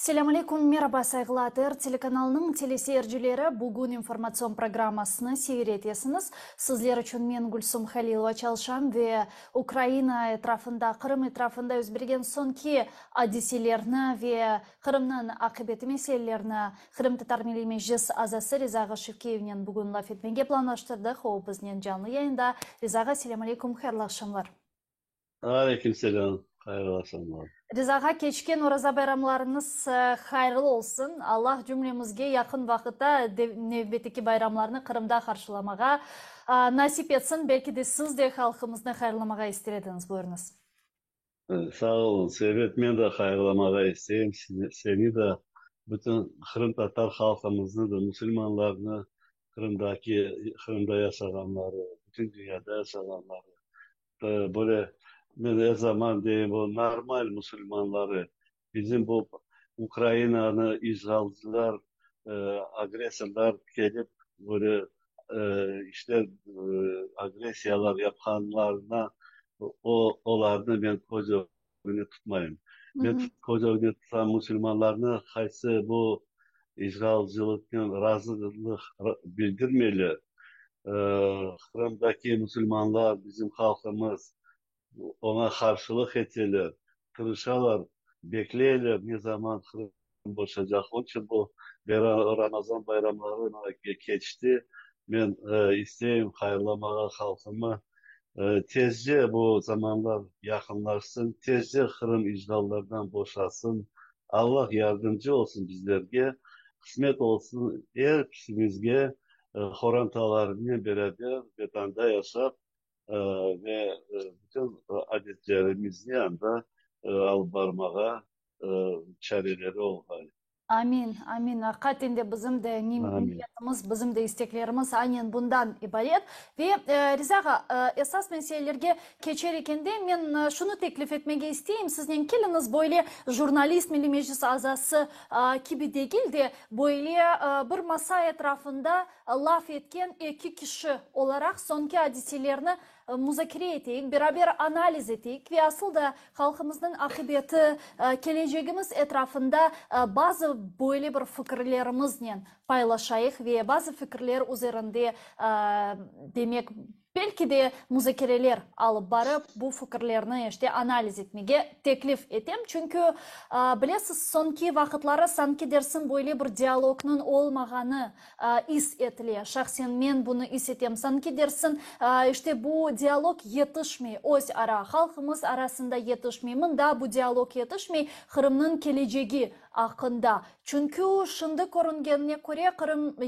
Selâm aleyküm, meraba, sayğılı ATR telekanalınıñ teleseyircileri, bugün informatsion programmasını seyir etesiñiz. Sizler içün men, Gülsum Halilova, çalışam ve Ukraina etrafında, Qırım etrafında yüz bergen soñki adiselerni ve Qırımnıñ aqibeti meselelerini Qırımtatar Milliy Meclis azası Riza ağa Şevkiyevnen bugün laf etmege planlaştırdıq. O, biznen canlı yayında. Riza ağa, selâm aleyküm, hayırlı aqşamlar. Aleyküm selâm, hayırlı aqşamlar. Riza ağa, keçken Oraza bayramlarıñız hayırlı olsun. Allah cümlemizge yaqın vaqıtta nevbetteki bayramlarnı Qırımda qarşılamağa nasip etsin. Belki de siz de halqımıznı hayırlamağa ister ediñiz. Buyurıñız. Sağ oluñız. Ebet, men de hayırlamağa isteyim seni de, bütün qırımtatar halqımıznı da, musulmanlarnı, Qırımdaki, Qırımda yaşağanları, bütün dünyada yaşağanları. Böyle, men er zaman deyim, bu normal musulmanları, bizim bu Ukrainanı işğalcılar, agressorlar kelip, böyle işler, agressiyalar yapqanlarına, o, olarnı men köz ögüne tutmayım. Men köz ögüne tutam musulmanlarnı, qaysı bu işğalcılıqnen razılıq bildirmeyler. Qırımdaki musulmanlar, bizim halqımız oña qarşılıq eteler, tırışalar, bekleyler ne zaman Qırım boşacaq. Onıñ içün bu Ramazan bayramları keçti. Men isteyim hayırlamağa halqımı. Tezce bu zamanlar yaqınlaşsın, tezce Qırım işğallardan boşasın. Allah yardımcı olsun bizlerge, qısmet olsun er kisimizge qorantalarınen beraber Vetanda yaşap ve bütün adetlerimizni anda alıp barmağa çareleri olğay. Amin, amin. Aqiqaten de bizim de niyetimiz, bizim de isteklerimiz aynen bundan ibaret. Ve, Riza ağa, esas meselelerge keçer ekende, men şunı teklif etmege isteyim, siznen keliñiz böyle jurnalist, Milliy Meclis azası kibi degil de, böyle bir masa etrafında laf etken eki kişi olaraq soñki adiselerni muzakere eteyik, beraber analiz eteyik ve asıl da halqımıznıñ aqibeti, kelecegimiz etrafında bazı böyle bir fikirlerimiznen paylaşayıq ve bazı fikirler üzerinde, demek, Belki de, muzakereler alıp barıp, bu fikirlerni, işte, analiz etmege teklif etem. Çünki, bilesiz, soñki vaqıtları sanki dersin böyle bir dialognıñ olmağanı is etile. Şahsen men bunı is etem. Sanki dersin, işte, bu dialog yetişmey, öz ara, halqımız arasında yetişmey. Mında bu dialog yetişmey, Qırımnıñ kelecegi aqqında. Çünki şimdi körüngenine köre, Qırım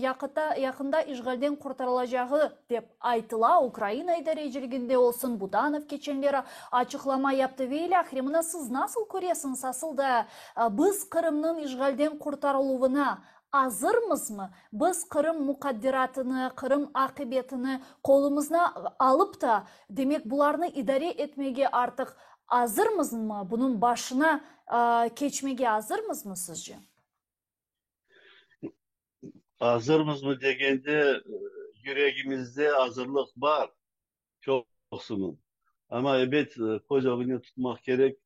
yaqında işğalden qurtarılacağı dep aytıla, Ukraina idareciliginde olsun, Budanov keçenleri açıqlama yaptı ve ilâhre. Mına siz nasıl köresiñiz, asıl da biz Qırımnıñ işğalden qurtarıluvına azırmızmı? Biz Qırım muqadderatını, Qırım aqibetini qolumızna alıp ta, demek bularnı idare etmege artıq azırmızmı, bunıñ başına Keçmege azırmızmı sizce? Azırmızmı degende, yüregimizde azırlıq bar çoqusınıñ. Amma, ebet, köz ögüne tutmaq kerek,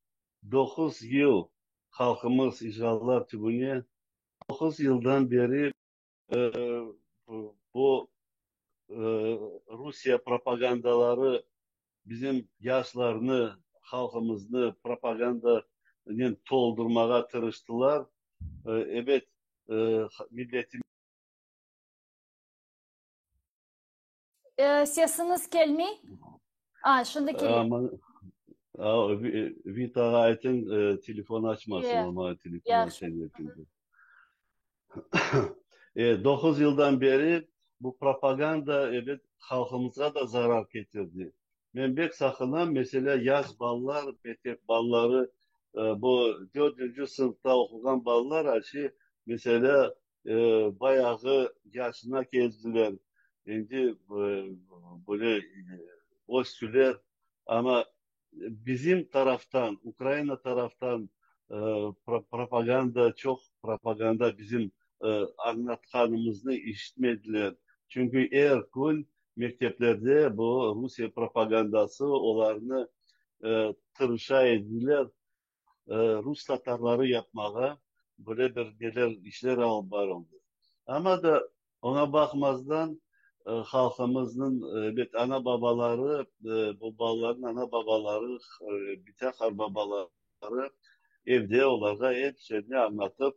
doquz yıl halqımız işğallar tübüne, doquz yıldan beri bu Rusiye propagandaları bizim yaşlarnı, halqımıznı propagandanen toldurmağa tırıştılar. Ebet, milletimiz. Sesiñiz kelmey. A, şimdi kele. Vitağa aytıñ, telefon açmasın, o maña telefon açan edi. 9 yıldan beri bu propaganda, ebet, halqımızğa da zarar ketirdi. Men bek saqınam, meselâ, yaş balalar, mektep balaları, bu dördünci sınıfta oquğan balalar, aşı, meselâ, bayağı yaşına keldiler, endi böyle östüler, amma Bizim taraftan, Ukraina taraftan propaganda, çoq propaganda bizim añlatqanımıznı işitmediler. Çünki er kün mekteplerde bu Rusiye propagandası olarnı tırışa ediler rus tatarları yapmağa. Böyle bir neler, işler alıp barıldı. Amma da oña baqmazdan, halqımıznıñ, ebet, ana-babaları, bu balalarnıñ ana-babaları, bita-qarbabaları evde olarğa ep şeyni añlatıp,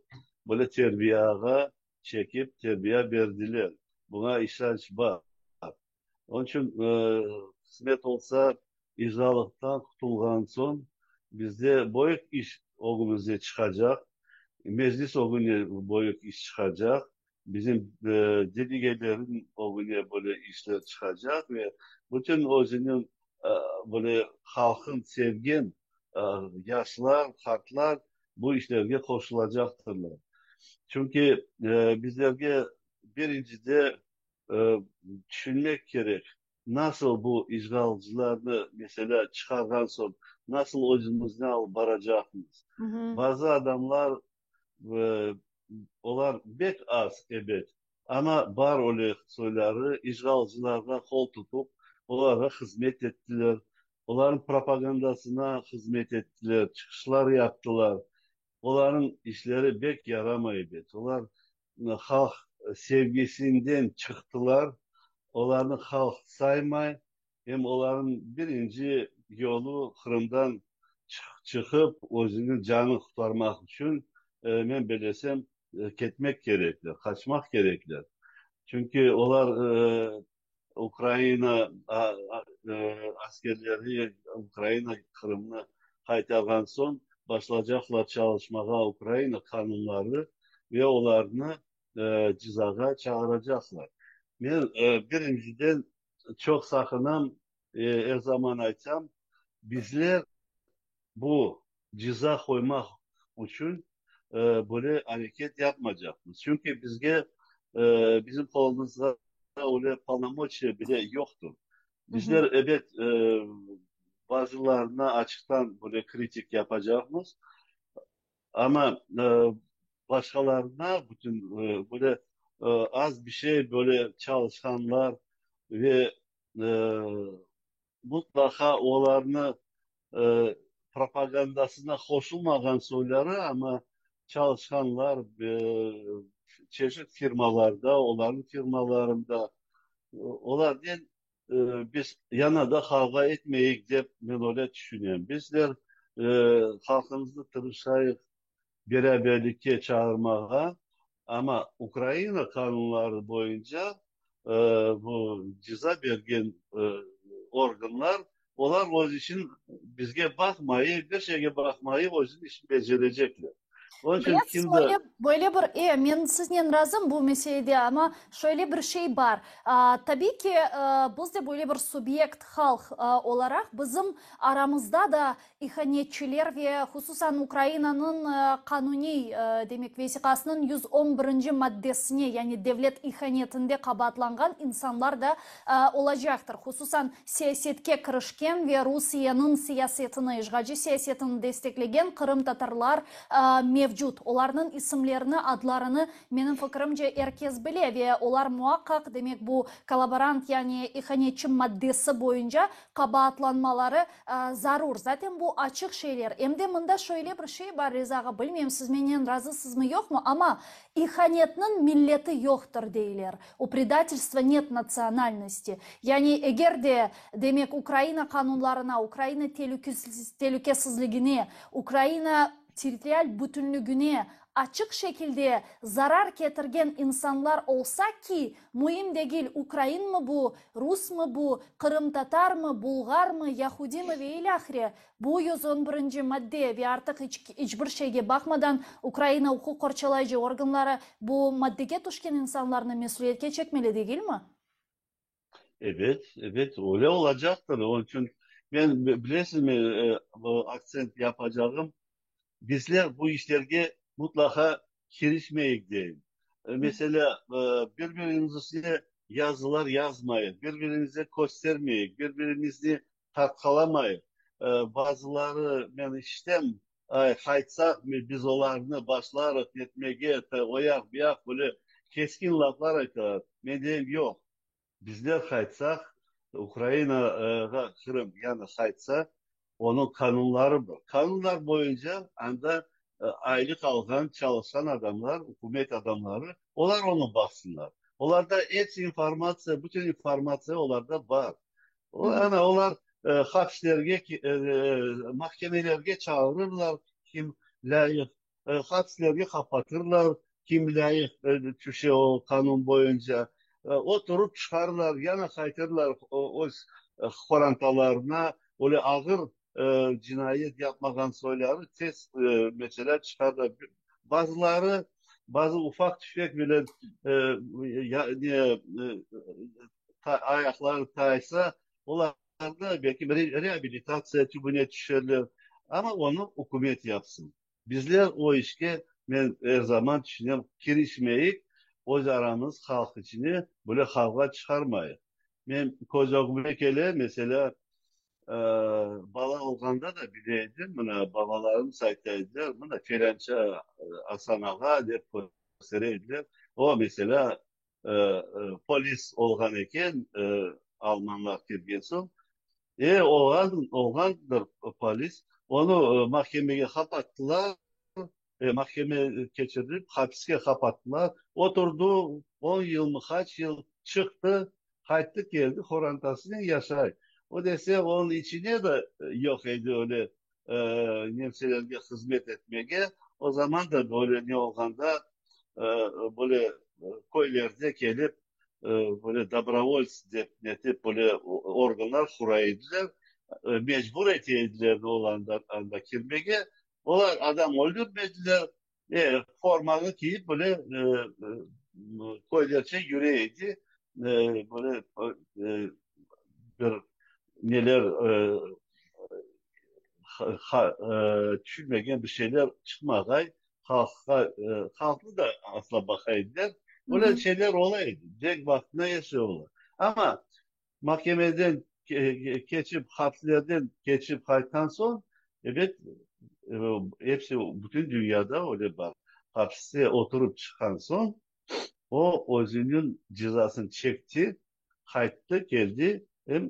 böyle terbiyağa çekip, terbiya berdiler. Buña işanç bar. Onıñ içün, qısmet olsa, işğallıqtan qutulğan soñ, bizde böyük iş ögümizde çıqacaq, Meclis ögüne böyük iş çıqacaq, bizim delegelerniñ ögüne böyle işler çıqacaq ve bütün özüniñ böyle halqın sevgen yaşlar, qartlar bu işlerge qoşulacaqtırlar. Çünki bizlerge birincide Tüşünmek kerek, nasıl bu işğalcılarnı, meselâ, çıqarğan soñ, nasıl özümizni alıp baracaqmız? Bazı adamlar, olar bek az, ebet, amma bar öyle soyları, işğalcılarğa qol tutıp, olarğa hızmet ettiler, olarnıñ propagandasına hızmet ettiler, çıqışlar yaptılar. Olarnıñ işleri bek yaramay, ebet. Olar Halq sevgisinden çıqtılar, olarnı halq saymay, em olarnıñ birinci yolu Qırımdan çıqıp, özüniñ canını qurtarmaq içün, men belesem, ketmek kerekler, qaçmaq kerekler. Çünki olar Ukraina askerleri Ukraina Qırımnı qaytarğan soñ başlacaqlar çalışmağa Ukraina qanunları ve olarnı cezağa çağıracaqlar. Men birinciden çoq saqınam, er zaman aytam, bizler bu ceza qoymaq içün böyle areket yapmacaqmız. Çünki bizge, bizim qolumızda öyle polnomoçiya bile yoqtır. Bizler, ebet, bazılarına açıqtan böyle kritik yapacaqmız, amma başqalarına, bütün böyle az bir şey böyle çalışqanlar ve Mutlaqa olarnı propagandasına qoşulmağan soyları, amma çalışqanlar çeşit firmalarda, olarnıñ firmalarında, olarnen biz yana da qavğa etmeyik dep men öyle tüşünem. Bizler halqımıznı tırışayıq beraberlikke çağırmağa, amma Ukraina qanunları boyunca bu ceza bergen organlar, olar öz işin bizge baqmayıp, bir şeyge baqmayıp, özüniñ işini becerecekler. Onıñ içün Bilesiz, kim de. öyle, böyle bir, e, men siznen razım bu meselede, amma şöyle bir şey bar. Tabiy ki, biz de böyle bir subyekt, halq olaraq, bizim aramızda da İhanetçiler ve hususan Ukrainanıñ qanuniy, demek, vesiqasınıñ 111-nci maddesine, yani devlet ihanetinde qabaatlanğan insanlar da olacaqtır. Hususan siyasetke kirişken ve Rusiyeniñ siyasetini, işğalci siyasetini desteklegen qırımtatarlar mevcut. Olarnıñ isimlerini, adlarını, menim fikirimce, er kes bile ve olar muaqqaq, demek, bu kollaborant, yani ihanetçi maddesi boyunca qabaatlanmaları Zarur. Zaten bu açıq şeyler. Em de mında şöyle bir şey bar, Riza ağa, bilmeyim, siz mennen razısızmı, yoqmı, amma ihanetniñ milleti yoqtır, deyler. U predatelstva net natsionalnosti. Yani eger de, demek, Ukraina qanunlarına, Ukraina telükesizligine, Ukraina territorial bütünlügine açıq şekilde zarar ketirgen insanlar olsa ki, müim degil, ukrainmi bu, rusmı bu, qırımtatarmı, bulğarmı, yahudimi ve ilâhre, bu 111-nci madde ve artıq iç iç bir şeyge baqmadan Ukraina uquq qorçalayıcı organları bu maddege tüşken insanlarnı mesüliyetke çekmeli degilmi? Ebet, ebet, öyle olacaqtır. Onıñ içün men, bilesizmi, bu aktsent yapacağım, bizler bu işlerge mutlaqa kirişmeyik deyim. Meselâ, bir-birimizge yazılar yazmayıq, bir-birimize köstermeyik, bir-birimizni tartqalamayıq. Bazıları, men işitem, ay, qaytsaq, biz olarnı başlarıq etmege, o yaq, bu yaq, böyle keskin laflar aytalar. Men deyim, yoq, Bizler qaytsaq, Ukrainağa Qırım yani qaytsa, onıñ qanunları bar. Qanunlar boyunca anda. Aylıq alğan, çalışqan adamlar, ükümet adamları, olar onı baqsınlar. Olarda epsi informatsiya, bütün informatsiya olarda bar. Ana, olar hapislerge, mahkemelerge çağırırlar, kim lâyıq, hapislerge qapatırlar, kim lâyıq tüşe o qanun boyunca. Oturıp çıqarlar, yana qaytırlar öz qorantalarına, öyle ağır Cinayet yapmağan soyları tez, meselâ, çıqarlar. Bazıları, bazı ufaq-tüfek bile ne, ayaqları taysa, olarnı belki reabilitatsiya tübüne tüşerler. Amma onı ükümet yapsın. Bizler o işke, men er zaman tüşünem, kirişmeyik, öz aramız, halq içine böyle qavğa çıqarmayıq. Men köz ögüme kele, meselâ, bala olğanda da bile edim, mına, babalarımız ayta ediler, mına, felânça Asan ağa dep köstere ediler, o, meselâ, polis olğan eken, almanlar kelgen soñ, e, olğan, olğandır polis, onı mahkemege qapattılar, mahkeme keçirilip, hapiske qapattılar, oturdı on yılmı, qaç yıl, çıqtı, qayttı, keldi, qorantasınen yaşay. O dese, onıñ içine de yoq edi öyle nemselerge hızmet etmege, o zaman da böyle ne olğanda, böyle köylerde kelip, böyle dobrovolts dep netip, böyle organlar qura ediler, mecbur ete ediler olarnı anda kirmege. Olar adam öldürmediler, e, formanı kiyip böyle köylerce yüre edi, böyle bir neler tüşünmegen bir şeyler çıqmağay, halqqa, halqnı da asla baqa ediler. Böyle şeyler ola edi, cenk vaqtında er şey ola. Amma Mahkemeden keçip, hapslerden keçip qaytqan soñ, ebet, episi, bütün dünyada öyle bar, hapiste oturıp çıqqan soñ, o özüniñ cezasını çekti, qayttı, keldi, em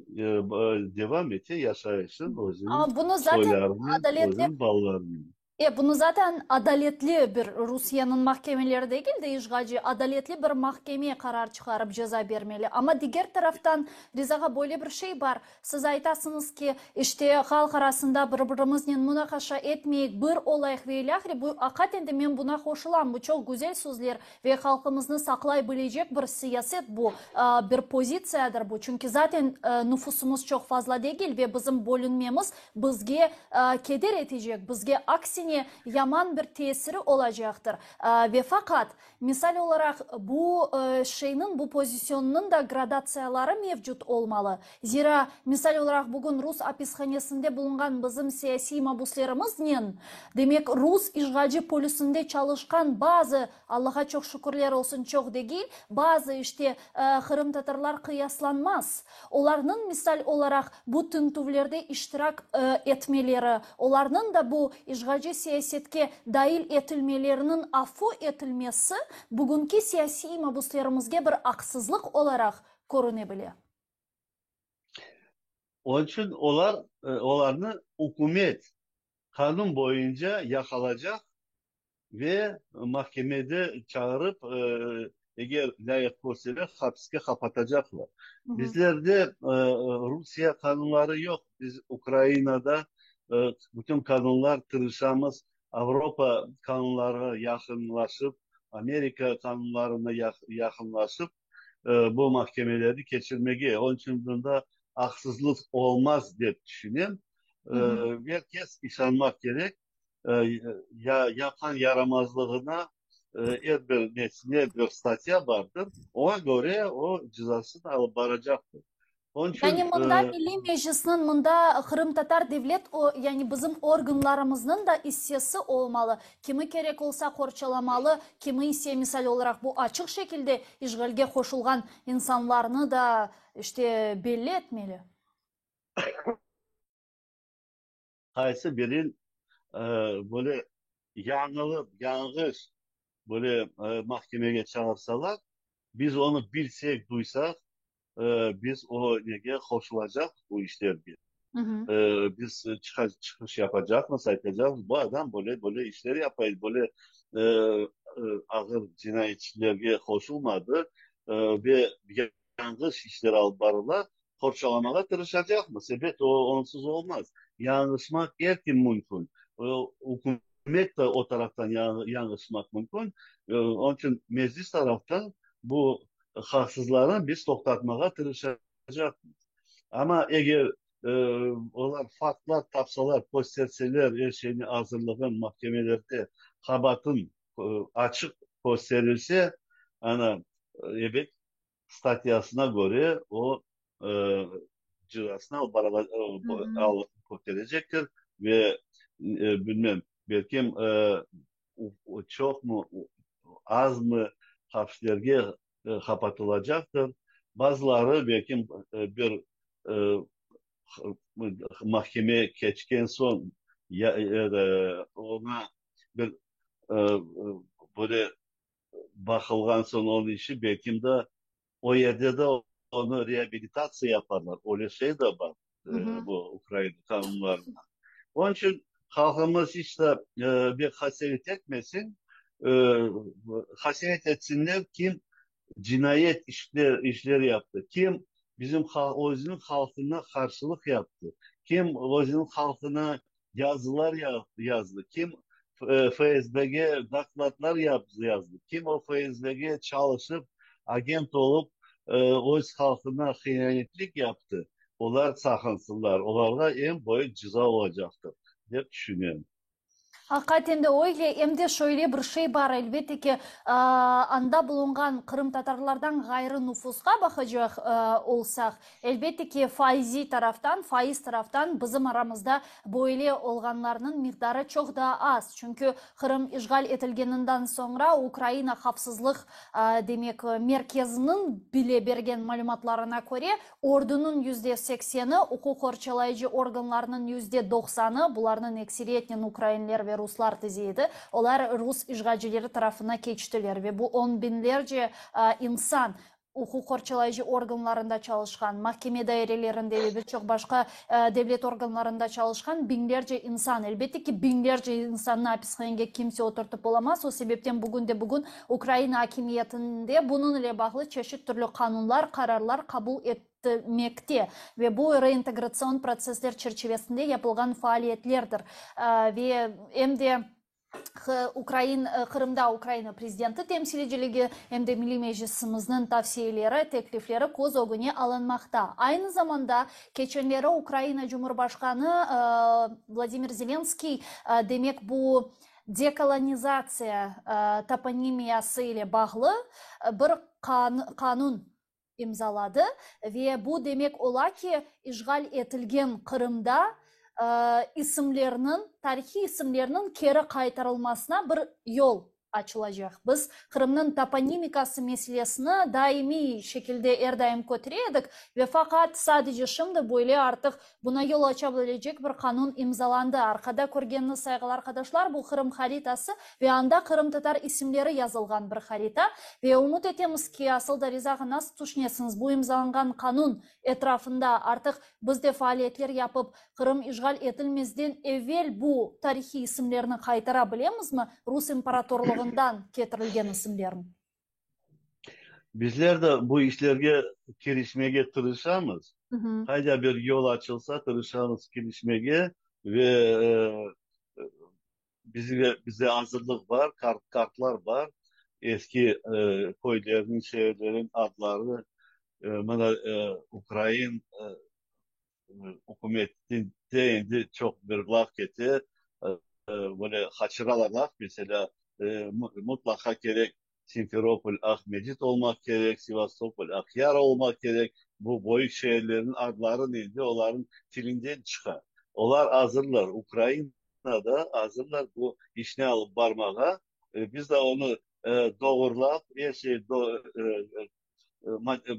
devam ete yaşayışın özüniñ soylarınen, özüniñ balalarınen. E, bunı zaten adaletli bir Rusiyeniñ mahkemeleri degil de, işğalci, adaletli bir mahkeme qarar çıqarıp ceza bermeli. Amma diger taraftan, Riza ağa, böyle bir şey bar, siz aytasıñız ki, işte, halq arasında bir-birimiznen munaqaşa etmeyik, bir olayıq ve ilâhre, bu, aqaten de men buna qoşulam, bu çoq güzel sözler ve halqımıznı saqlay bilecek bir siyaset bu, bir pozitsiyadır bu, çünki zaten nufusımız çoq fazla degil ve bizim bölünmemiz Bizge keder etecek, bizge aksine yaman bir tesiri olacaqtır. Ve faqat, misal olaraq, bu şeyniñ, bu pozisyonnıñ da gradatsiyaları mevcut olmalı. Zira, misal olaraq, bugün rus apishanesinde bulunğan bizim siyasiy mabuslerimiznen, demek, rus işğalci polisinde çalışqan bazı, Allağa çoq şükürler olsun, çoq degil, bazı, işte, qırımtatarlar qıyaslanmaz. Olarnıñ, misal olaraq, bu tintüvlerde iştirak etmeleri, olarnıñ da bu işğalci siyasetke dail etilmeleriniñ afu etilmesi bugünki siyasiy mabuslerimizge bir aqsızlıq olaraq körüne bile. Onıñ içün olar, olarnı ükümet qanun boyunca yaqalacaq Ve mahkemede çağırıp, eger lâyıq körseler, hapiske qapatacaqlar. Bizlerde Rusiye qanunları yoq, biz Ukrainada bütün qanunlar tırışamız, Avropa qanunlarğa yaqınlaşıp, Amerika qanunlarına yaqınlaşıp, bu mahkemelerni keçirmege. Onıñ içün bunda aqsızlıq olmaz, dep tüşünem. Er kes işanmaq kerek. Ya yapqan yaramazlığına er bir nesine bir statya bardır, oña köre o cezasını alıp baracaqtır. Onıñ içün. Yani mında Milliy Meclisniñ, mında Qırımtatar devlet, yani bizim organlarımıznıñ da issesi olmalı. Kimi kerek olsa qorçalamalı, kimi ise, misal olaraq, bu açıq şekilde işğalge qoşulğan insanlarnı da, işte, belli etmeli. Qaysı birin böyle yañılıp, yañğış böyle mahkemege çağırsalar, biz onı bilsek, duysaq, biz o nege qoşulacaq bu işlerge. Biz çıqış yapacaqmız, aytacaqmız, bu adam böyle, böyle işler yapa, böyle ağır cinayetçilerge qoşulmadı ve yañlış işler alıp barıla, qorçalamağa tırışacaqmız. Ebet, o, onsuz olmaz. Yañlışmaq er kim mümkün. Ükümet de o taraftan yañlışmaq mümkün. Onıñ içün Meclis taraftan bu haqsızlarnı biz toqtatmağa tırışacaqmız. Amma eger olar faktlar tapsalar, kösterseler, er şeyni azırlığın mahkemelerde qabaatın açıq kösterilse, ana, ebet, statyasına köre o, cezasını alıp köterecektir ve, bilmem, belkim, çoqmı, azmı hapislerge qapatılacaqtır. Bazıları, belkim, bir mahkeme keçken soñ, oña bir böyle baqılğan soñ onıñ işi, belkim de, o yerde de onı reabilitatsiya yaparlar. Öyle şey de bar bu Ukraina qanunlarında. Onıñ içün halqımız iç de pek qasevet etmesin. Qasevet etsinler, kim cinayet işler yaptı, kim bizim özüniñ halqına qarşılıq yaptı, kim özüniñ halqına yazılar yazdı, kim FSBge dokladlar yazdı, kim o FSBge çalışıp, agent olıp, öz halqına hıyanetlik yaptı, olar saqınsınlar, olarğa eñ büyük ceza olacaqtır, dep tüşünem. Aqiqaten de öyle, em de şöyle bir şey bar, elbette ki, anda bulunğan qırımtatarlardan ğayrı nufusqa baqacaq olsaq, elbette ki, faiziy taraftan, faiz taraftan bizim aramızda böyle olğanlarnıñ miqdarı çoq daa az, çünki Qırım işğal etilgeninden soñra Ukraina havfsızlıq, demek, merkeziniñ bile bergen malümatlarına köre, Ordunıñ yüzde sekseni, uquq qorçalayıcı organlarnıñ %90-ı, bularnıñ ekseriyetnen ukrainler ve ruslar tize edi, olar rus işğalcileri tarafına keçtiler ve bu on biñlerce insan, uquq qorçalayıcı organlarında çalışqan, mahkeme dairelerinde ve bir çoq başqa devlet organlarında çalışqan biñlerce insan. Elbette ki, biñlerce insannı apishanege kimse oturtıp olamaz, o sebepten bugün de bugün Ukraina akimiyetinde bunıñ ile bağlı çeşit türlü qanunlar, qararlar qabul etilmekte ve bu reintegratsion protsessler çerçivesinde yapılğan faaliyetlerdir. Ve em de Ukrain, Qırımda Ukraina Prezidenti temsilciligi, em de Milliy Meclisimizniñ tavsiyeleri, teklifleri köz ögüne alınmaqta. Aynı zamanda, keçenleri Ukraina Cumhurbaşqanı Vladimir Zelenskiy, demek, bu Dekolonizatsiya toponimiyası ile bağlı bir qanun imzaladı ve bu demek ola ki, işğal etilgen Qırımda isimlerniñ, tarihiy isimlerniñ keri qaytarılmasına bir yol açılacaq. Biz Qırımnıñ toponimikası meselesini daimiy şekilde er daim kötere edik ve faqat sadece şimdi böyle artıq Buna yol aça bilecek bir qanun imzalandı. Arqada körgeniñiz, sayğılı arqadaşlar, bu Qırım haritası ve anda qırımtatar isimleri yazılğan bir harita. Ve ümüt etemiz ki, asıl da Riza ağa, nasıl tüşünesiñiz, bu imzalanğan qanun etrafında artıq biz de faaliyetler yapıp, Qırım işğal etilmezden evel bu tarihiy isimlerni qaytara bilemizmi, Rus imparatorlığından ketirilgen isimlerni? Bizler de bu işlerge kirişmege tırışamız. Qayda bir yol açılsa, tırışamız kirişmege ve bizge, bizde azırlıq bar, kartlar bar, eski köylerniñ, şeerlerniñ adları, mına ukrain ükümetinde endi çoq bir laf kete, böyle qaçıralar laf, meselâ, mutlaqa kerek Simferopol Aqmescit olmaq kerek, Sevastopol Aqyar olmaq kerek, bu büyük şeerlerniñ adları endi olarnıñ tilinden çıqa. Olar azırlar, Ukrainada azırlar bu işni alıp barmağa, biz de onı doğurlap, er şey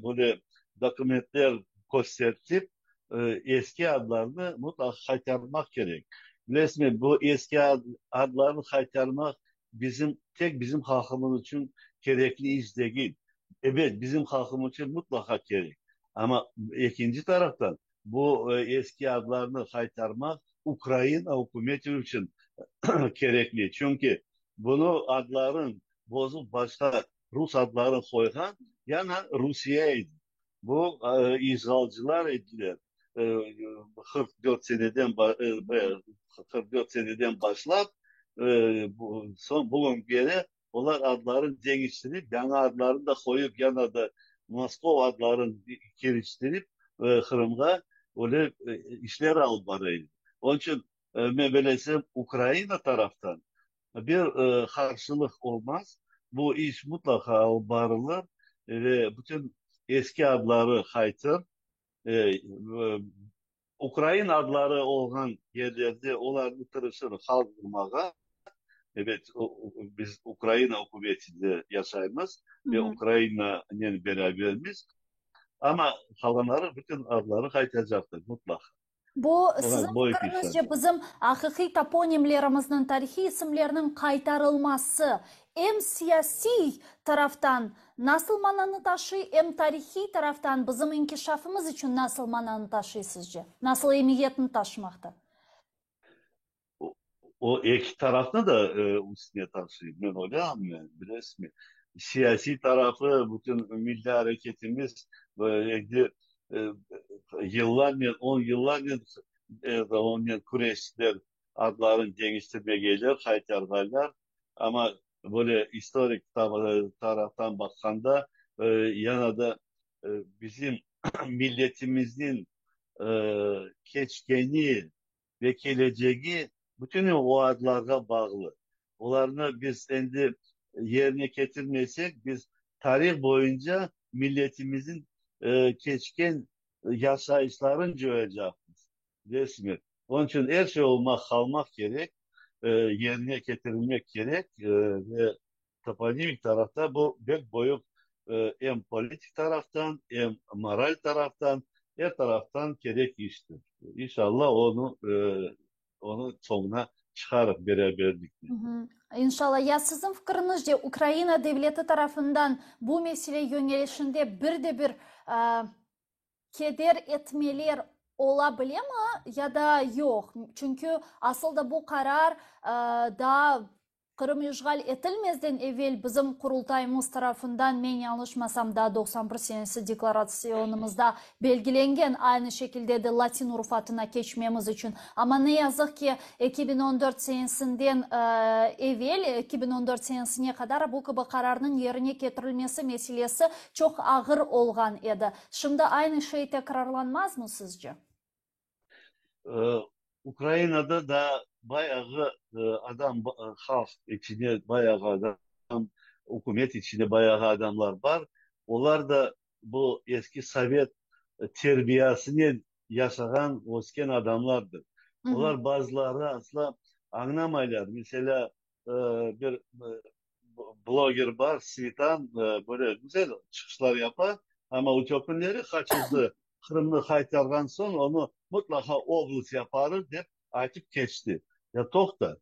böyle dokumentler köstertip, eski adlarnı mıtlaqa qaytarmaq kerek. Bilesizmi, bu eski adlarnı qaytarmaq bizim, tek bizim halqımız içün kerekli iş degil. Ebet, bizim halqımız içün mıtlaqa kerek. Amma ekinci taraftan, Bu eski adlarnı qaytarmaq Ukraina ükümeti içün kerekli. Çünki bunı adların bozıp başqa rus adları qoyğan yana Rusiye edi. Bu işğalcılar ediler. 44 seneden 44 seneden başlap soñ bugünkere olar adlarını deñiştirip, yañı adlarını da qoyıp, yana da Moskov adlarını kiriştirip Qırımğa öyle işler alıp bara edi. Onıñ içün men belesem, Ukraina taraftan bir qarşılıq olmaz, bu iş mutlaqa alıp barılır ve bütün eski adları qaytır. Ukrain adları olğan yerlerde olarnı tırışır qaldırmağa. Ebet, biz Ukraina ükümetinde yaşaymız ve Ukrainanen berabermiz. Amma qalğanları, bütün adları qaytacaqtır, mutlaq. Bu, siziñ fikiriñizce, bizim aqiqiy toponimlerimizniñ, tarihiy isimlerniñ qaytarılması em siyasiy taraftan nasıl mananı taşıy, em tarihiy taraftan bizim inkişafımız içün nasıl mananı taşıy sizce, nasıl emiyetni taşımaqta? O eki tarafnı da üstüne taşıy, men öyle añlayım, bilesizmi. Siyasiy tarafı, bütün milliy areketimiz endi yıllarnen, on yıllarnen onen küreştiler, adlarını deñiştirmegenler, qaytarğanlar. Amma böyle istorik taraftan baqqanda, yana da bizim milletimizniñ keçkeni ve kelecegi bütün o adlarğa bağlı. Olarnı biz endi yerine ketirmesek, biz tarih boyunca milletimizniñ keçken yaşayışlarını coyacaqmız, bilesizmi? Onıñ içün er şey olmaq, qalmaq kerek, yerine ketirilmek kerek ve toponimik tarafta bu pek büyük em politik taraftan, em moral taraftan, er taraftan kerek iştir. İnşallah onı, onı soñuna çıqarıq beraberliknen. İnşallah. Ya siziñ fikiriñizce, Ukraina devleti tarafından bu mesele yöñelişinde bir de bir keder etmeler ola bilemi ya da yoq? Çünki asıl da bu qarar daa Qırım işğal etilmezden evel bizim Qurultayımız tarafından, men yañlışmasam, daa 91 senesi deklaratsiyonımızda belgilengen, aynı şekilde de latin urufatına keçmemiz içün. Amma ne yazıq ki, 2014 senesinden evel, 2014 senesine qadar bu kibi qararnıñ yerine ketirilmesi meselesi çoq ağır olğan edi. Şimdi aynı şey tekrarlanmazmı, sizce? Ukrainada da bayağı adam, halq içinde bayağı adam, ükümet içinde bayağı adamlar bar. Olar da bu eski sovet terbiyasınen yaşağan, ösken adamlardır. Olar bazıları asla añlamaylar. Meselâ, bir bloger bar, Svitan, böyle güzel çıqışlar yapa, amma öte künleri qaçırdı, Qırımnı qaytarğan soñ onı mutlaqa oblast yaparız dep aytıp keçti. Ya toqta,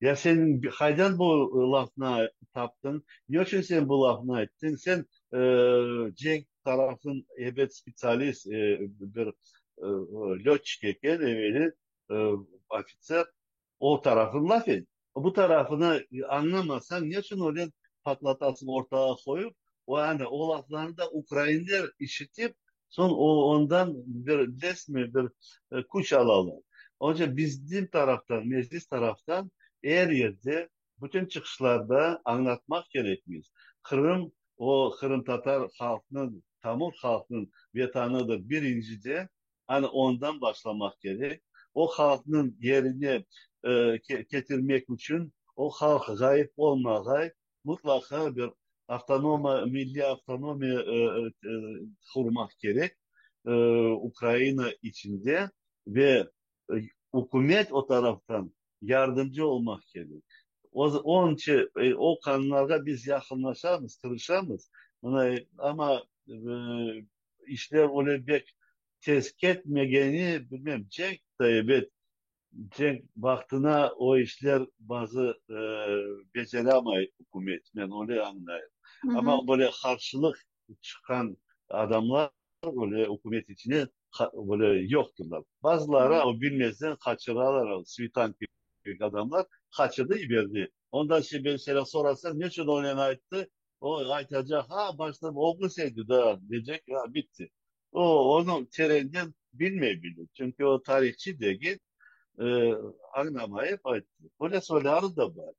ya sen qaydan bu lafnı taptıñ, ne içün sen bu lafnı ayttıñ, sen cenk tarafın ebet spetsialist, bir lötçik eken, eveli ofitser, o tarafın laf et. Bu tarafını añlamasañ, ne içün öyle patlatasıñ, ortağa qoyıp, o yani o laflarnı da ukrainler işitip, soñ o ondan bir, bilesizmi, bir küç alalar. Onıñ içün bizim taraftan, Meclis taraftan er yerde, bütün çıqışlarda añlatmaq kerekmiz, Qırım o qırımtatar halqnıñ, tamır halqnıñ vetanıdır, birincide, Ana ondan başlamaq kerek. O halqnıñ yerine ketirmek içün, o halq ğayıp olmağay, mutlaqa bir avtonoma, milliy avtonomiya qurmaq kerek Ukraina içinde ve ükümet o taraftan yardımcı olmaq kerek. Onıñ o qanunlarğa biz yaqınlaşamız, tırışamız, mına, amma İşler öyle bek tez ketmegeni, bilmem, cenk da, ebet, cenk vaqtına o işler bazı beceramay ükümet, men öyle añlayım. Amma böyle qarşılıq çıqqan adamlar öyle ükümet içine. Böyle yoqtırlar. Bazıları o bilmezden qaçıralar, Svitan kibi adamlar qaçırdı, yiberdi. Ondan mesela sorasañ, neçün onen ayttı, o aytacaq, ha, başta oqusaydı da, deycek, ha, bitti. O, onı terenden bilmey bile, çünki o tarihçı degil, añlamayıp ayttı. Böyle soyları da bar.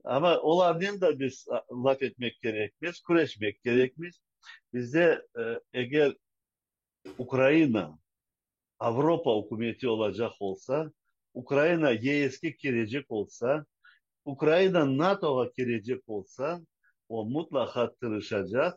Amma olarnen de biz laf etmek kerekmiz, küreşmek kerekmiz. Bizde eger Ukraina Avropa ükümeti olacaq olsa, Ukraina YESke kirecek olsa, Ukraina NATOğa kirecek olsa, o mutlaqa tırışacaq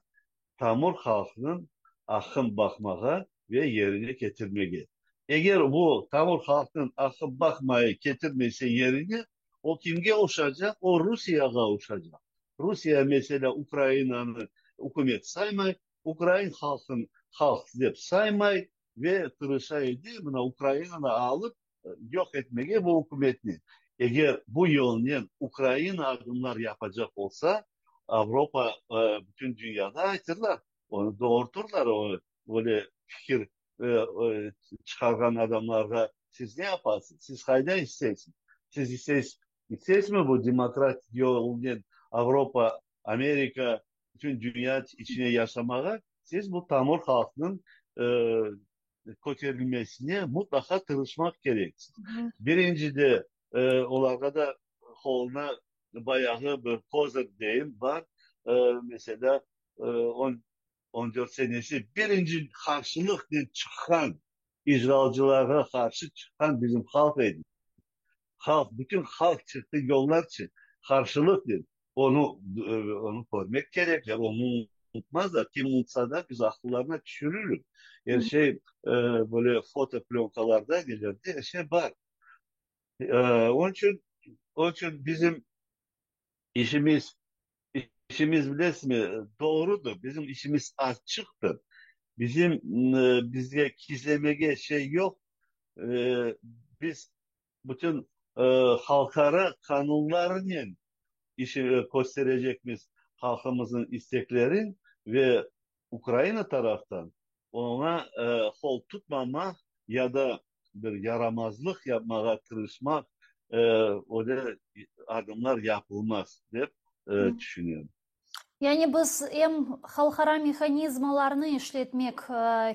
tamır halqnıñ aqqın baqmağa ve yerine ketirmege. Eger bu tamır halqnıñ aqqın baqmayı ketirmese yerine, o kimge oşacaq? O Rusiyağa oşacaq. Rusiya, meselâ, Ukrainanı ükümet saymay, ukrain halqın halq dep saymay ve tırışa edi mına Ukrainanı alıp yoq etmege bu ükümetni. Eger bu yolnen Ukraina adımlar yapacaq olsa, Avropa, bütün dünyada aytırlar, onı doğurtırlar, o böyle fikir çıqarğan adamlarğa, siz ne yapasız, siz qayda isteysiz, siz isteysiz, isteysizmi bu demokratik yolnen Avropa, Amerika, bütün dünya içine yaşamağa, siz bu tamır halqnıñ köterilmesine mutlaqa tırışmaq kereksiz. Birincide, olarğa da qoluna bayağı bir kozır deyim bar, meselâ, on dört senesi birinci qarşılıqnen çıqqan, işğalcılarğa qarşı çıqqan bizim halq edi. Halq, bütün halq çıqtı yollarçı qarşılıqnen. Onı, onı körmek kerekler, onı unutmazlar. Kim unutsa da, biz aqıllarına tüşüririk. Er şey böyle foto plönkalarda, nelerde, er şey bar. Onıñ içün, onıñ içün bizim işimiz, işimiz bilesizmi, doğrudır, bizim işimiz açıqtır. Bizim bizge gizlemege şey yoq. Biz bütün halqara qanunlarnen işi kösterecekmiz halqımıznıñ isteklerin ve Ukraina taraftan oña qol tutmamaq ya da bir yaramazlıq yapmağa tırışmaq, öyle adımlar yapılmaz, dep tüşünem. Yani biz em halqara mehanizmalarnı işletmek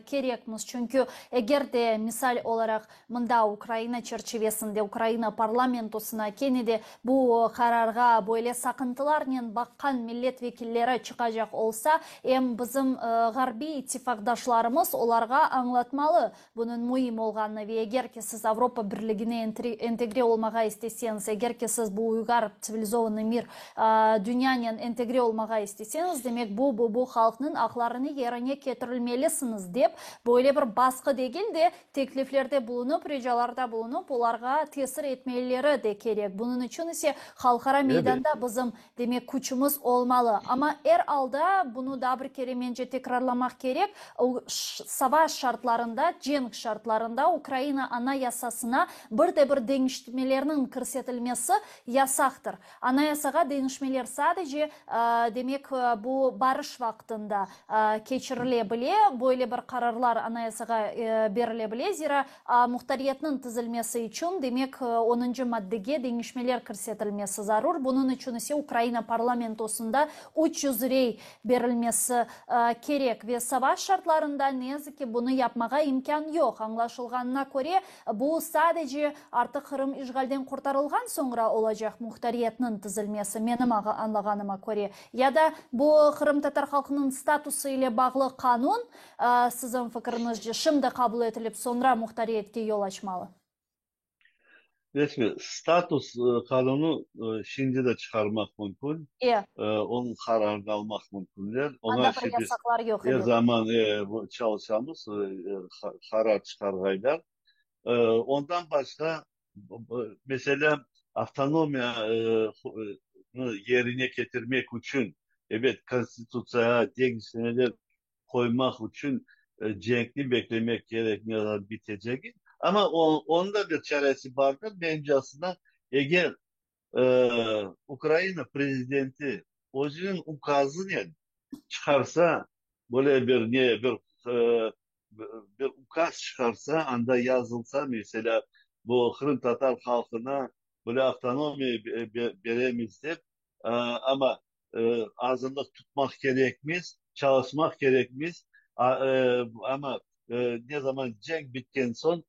kerekmiz, çünki eger de, misal olaraq, mında Ukraina çerçivesinde Ukraina parlamentosına kene de bu qararğa böyle saqıntılarnen baqqan millet vekilleri çıqacaq olsa, em bizim ğarbiy ittifaqdaşlarımız olarğa añlatmalı Bunıñ müim olğanını ve eger ki siz Avropa Birligine entegre olmağa isteseñiz, eger ki siz bu uygar, tsivilizovannıy mir, dünyanen entegre olmağa isteseñiz, demek bu, bu, bu halqnıñ aqlarını yerine ketirilmelisiñiz dep, böyle bir basqı degil de, tekliflerde bulunıp, ricalarda bulunıp, olarğa tesir etmelileri de kerek. Bunıñ içün ise halqara meydanda bizim Demek, küçümiz olmalı. Amma er alda, bunı daa bir kere mence tekrarlamaq kerek, savaş şartlarında, cenk şartlarında Ukraina Anayasasına bir de bir deñişmelerniñ kirsetilmesi yasaqtır. Anayasağa deñişmeler sadece, demek, bu barış vaqtında keçirile bile, böyle bir qararlar Anayasağa berile bile, zira Muhtariyetniñ tizilmesi içün, demek, onuncı maddege deñişmeler kirsetilmesi zarur, bunıñ içün ise Ukraina parlamentosında 300 rey berilmesi kerek ve savaş şartlarında, ne yazık ki, bunı yapmağa imkân yoq. Añlaşılğanına köre, bu sadece artıq Qırım işğalden qurtarılğan soñra olacaq muhtariyetniñ tizilmesi, menim añlağanıma köre, ya da bu qırımtatar halqınıñ statusı ile bağlı qanun, Siziñ fikriñizce, şimdi qabul etilip, soñra muhtariyetke yol açmalı? Resmi status qanunı şimdi de çıqarmaq mümkün. Onıñ qararını almaq mümkünler. Anda bir yasaqlar yoq, ebet. Er zaman çalışamız, qarar çıqarğaylar. Ondan başqa, meselâ, avtonomiyanı yerine ketirmek içün, ebet, Konstitutsiyağa deñişmeler qoymaq içün cenkni beklemek kerek, ne zaman bitecegi. Amma onıñ da bir çaresi bardır, menimcasına, eger Ukraina prezidenti özüniñ ukazınen çıqarsa böyle bir ne, bir. bir ukaz çıqarsa, anda yazılsa, meselâ, bu qırımtatar halqına böyle avtonomiya beremiz dep, amma azırlıq tutmaq kerekmiz, çalışmaq kerekmiz, amma ne zaman cenk bitken soñ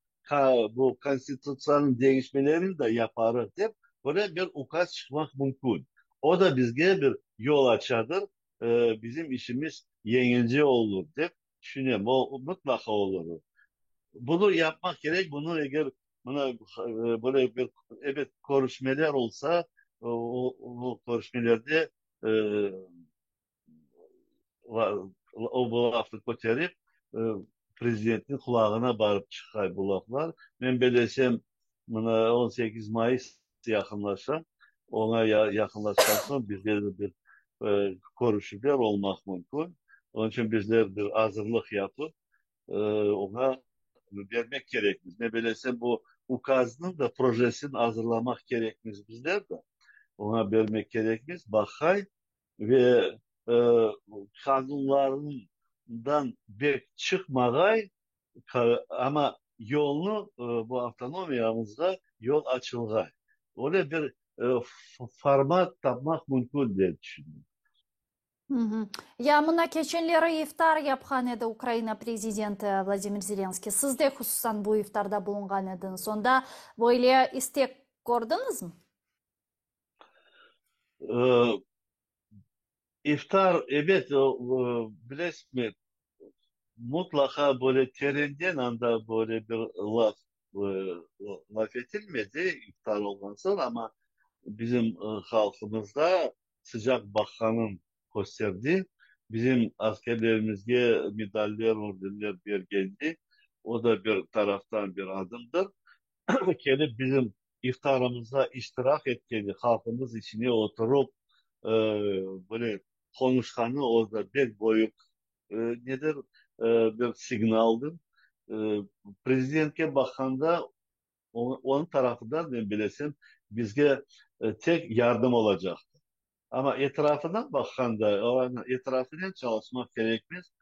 bu konstitutsiyanıñ deñişmelerini de yaparıq dep, böyle bir ukaz çıqmaq mümkün. O da bizge bir yol açadır, bizim işimiz yeñilce olur dep tüşünem. O mıtlaqa olur. Bunı yapmaq kerek, bunı eger mına böyle bir, ebet, körüşmeler olsa, o körüşmelerde o bu lafnı köterip, prezidentniñ qulağına barıp çıqay bu laflar. Men belesem, mına 18 mayıs yaqınlaşa, oña yaqınlaşqan soñ bizde de bir körüşüvler olmaq mümkün. Onıñ içün bizler bir azırlıq yapıp, oña bermek kerekmiz. Men belesem, bu ukaznıñ da projesini azırlamaq kerekmiz bizler de, oña bermek kerekmiz, baqay ve qanunlarından bek çıqmağay, amma yolnı, bu avtonomiyamızğa yol açılğay. Öyle bir format tapmaq mümkün, dep tüşünem. Ya mına keçenleri iftar yapqan edi Ukraina prezidenti Vladimir Zelenskiy. Siz de hususan bu iftarda bulunğan ediñiz. Onda böyle istek kördiñizmi? İftar, ebet, bilesizmi, mutlaqa böyle terenden anda böyle bir laf laf etilmedi iftar olğan soñ, amma bizim halqımızda sıcaq baqqanın kösterdi. Bizim askerlerimizge medaller, ordenler bergendi. O da bir taraftan bir adımdır. Kelip bizim iftarımızda iştirak etkeni, halqımız içine oturıp, böyle qonuşqanı, o da pek büyük nedir, bir signaldır. Prezidentke baqqanda, onıñ tarafından, men bilesem, bizge tek yardım olacaqtır. Amma etrafına baqqanda, olarnıñ etrafınen çalışmaq kerekmiz,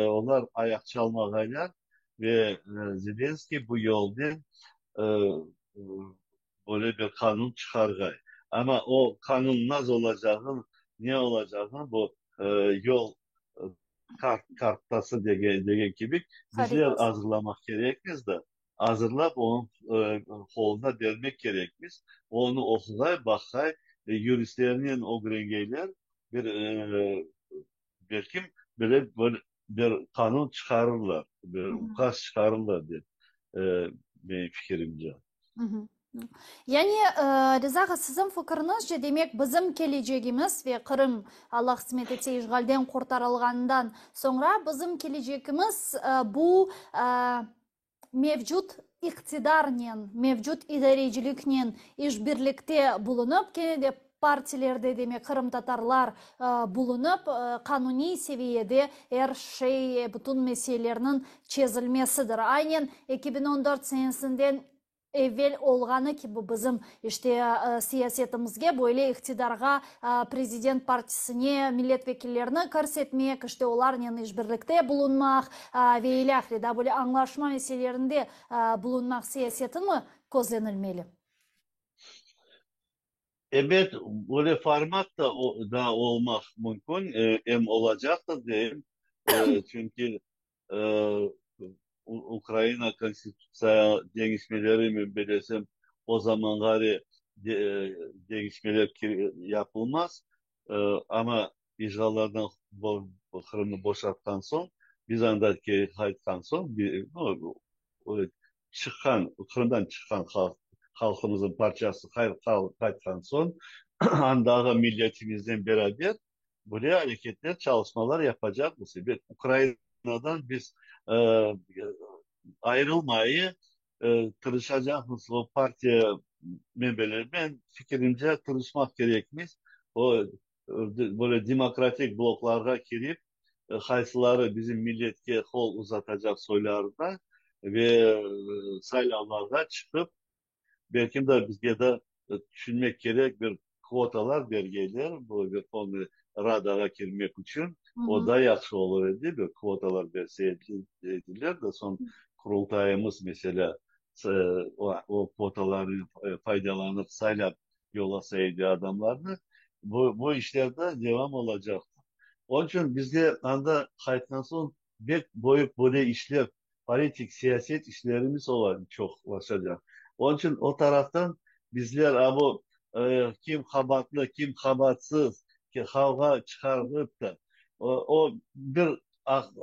olar ayaq çalmağaylar ve Zelenskiy bu yolnen böyle bir qanun çıqarğay. Amma o qanun nasıl olacağın, ne olacağın, bu yol kartası degen kibi, bizler azırlamaq kerekmiz de. Azırlap, onıñ qoluna bermek kerekmiz. Onı oquğay, baqay, yuristlernen ögrengeyler, bir, belkim, böyle bir bir qanun çıqarırlar, bir ukaz çıqarırlar dep, menim fikirimce. Yani, Riza ağa, siziñ fikiriñizce, demek, bizim kelecegimiz ve Qırım, Allah qısmet etse, işğalden qurtarılğanından soñra bizim kelecegimiz bu mevcut iqtidarnen, mevcut idareciliknen işbirlikte bulunıp, kene de partilerde, demek, qırımtatarlar bulunıp, qanuniy seviyede er şey, bütün meselelerniñ çezilmesidir. Aynen 2014 senesinden Evel olğanı kibi bizim, işte, siyasetimizge, böyle iqtidarğa, prezident partisine milletvekillerini kirsetmek, işte, olarnen işbirlikte bulunmaq ve ilâhre, daa böyle añlaşma meselelerinde bulunmaq siyasetimi közlenilmeli? Ebet, böyle format da da olmaq mümkün, em olacaqtır deyim, çünki Ukraina Konstitutsiya deñişmeleri, men belesem, o zamanğare deñişmeler yapılmaz, amma işğallardan Qırımnı boşatqan soñ, biz anda qaytqan soñ, çıqqan, Qırımdan çıqqan halq, halqımıznıñ parçası qaytqan soñ, andağı milletimiznen beraber Böyle areketler, çalışmalar yapacaqmız. Ebet, Ukrainadan biz ayırılmayı tırışacaqmız. O partiya menbeleri, men fikirimce, tırışmaq kerekmiz. O, böyle demokratik bloklarğa kirip, qaysıları bizim milletke qol uzatacaq soylarına ve saylavlarğa çıqıp, Belki de bizge de tüşünmek kerek, bir kvotalar bergeyler bu Verhovnıy Radağa kirmek içün. O da yahşı olur edi, bir kvotalar berse ediler de, soñ Qurultayımız, meselâ, o kvotalarnen faydalanıp saylap yollasa edi adamlarnı, bu, bu işler de devam olacaqtır. Onıñ içün bizde anda qaytqan soñ bek böyük böyle işler, politik, siyaset işlerimiz ola, çoqlaşacaq. Onıñ içün o taraftan bizler a bu kim qabaatlı, kim qabaatsız, qavğa çıqarıp da, o, o bir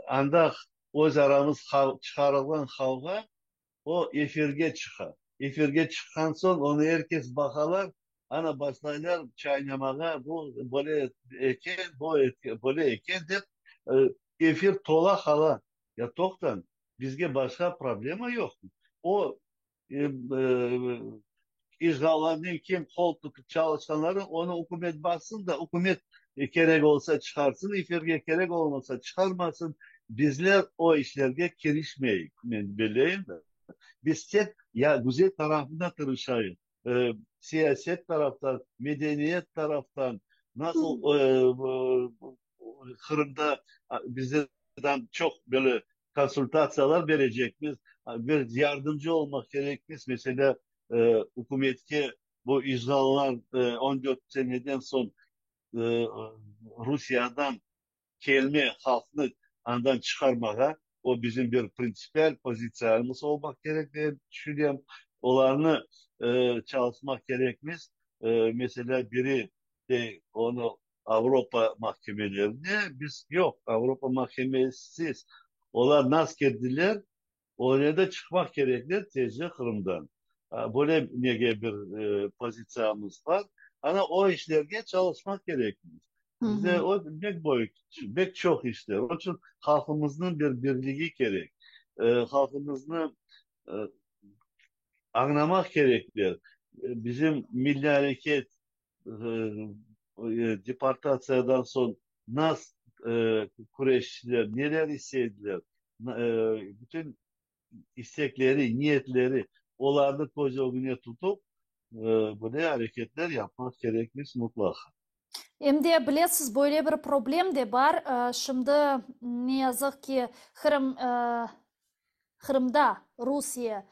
anda öz aramız çıqarılğan qavğa, o efirge çıqa. Efirge çıqqan soñ onı er kes baqalar, ana başlaylar çaynamağa, bu böyle eken, bu böyle eken dep, efir tola qala. Ya toqtañ, bizge başqa problema yoqmı? O işğallarnen kim qol tutıp çalışqanları, onı ükümet baqsın da, ükümet kerek olsa çıqarsın efirge, kerek olmasa çıqarmasın. Bizler o işlerge kirişmeyik, men bileyim. Biz tek ya güzel tarafına tırışayıq, siyaset taraftan, medeniyet taraftan, nasıl Qırımda bizden çoq böyle konsultatsiyalar berecekmiz, bir yardımcı olmaq kerekmiz, meselâ, ükümetke bu işğallar 14 seneden soñ Rusiyadan kelme halqnı andan çıqarmağa, o bizim bir printsipial pozitsiyamız olmaq kerek dep tüşünem. Olarnı çalışmaq kerekmiz. Meselâ, biri dey, onı Avropa mahkemelerine, biz yoq, Avropa mahkemesiz. Olar nas kirdiler, öyle de çıqmaq kerekler tezce Qırımdan. Böyle nege bir pozitsiyamız bar. Ana o işlerge çalışmaq kerekmiz. Bizde o bek böyük, bek çoq işler. Onıñ içün halqımıznıñ bir birligi kerek. Halqımıznı añlamaq kerekler. Bizim milliy areket deportatsiyadan soñ nas küreştiler, neler istediler, bütün istekleri, niyetleri, olarnı köz ögüne tutıp, böyle areketler yapmaq kerekmiz mutlaqa. Em de, bilesiz, böyle bir problem de bar, şimdi, ne yazıq ki, Qırım, Qırımda Rusiye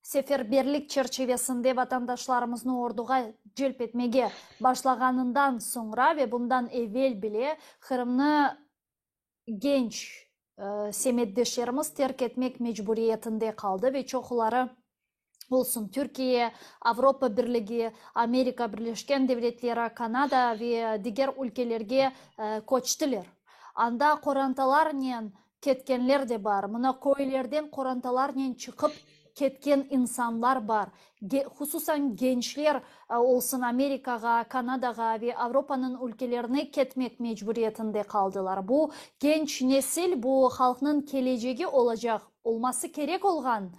seferberlik çerçivesinde vatandaşlarımıznı orduğa celp etmege başlağanından soñra ve bundan evel bile Qırımnı genç semetdeşlerimiz terk etmek mecburiyetinde qaldı ve çoquları olsun Türkiye, Avropa Birligi, Amerika Birleşken Devletleri, Kanada ve diger ülkelerge köçtiler. Anda qorantalarnen ketkenler de bar. Mına köylerden qorantalarnen çıqıp ketken insanlar bar. Hususan gençler olsun Amerikağa, Kanadağa ve Avropanıñ ülkelerine ketmek mecburiyetinde qaldılar. Bu genç nesil, bu halqnıñ kelecegi olacaq, olması kerek olğan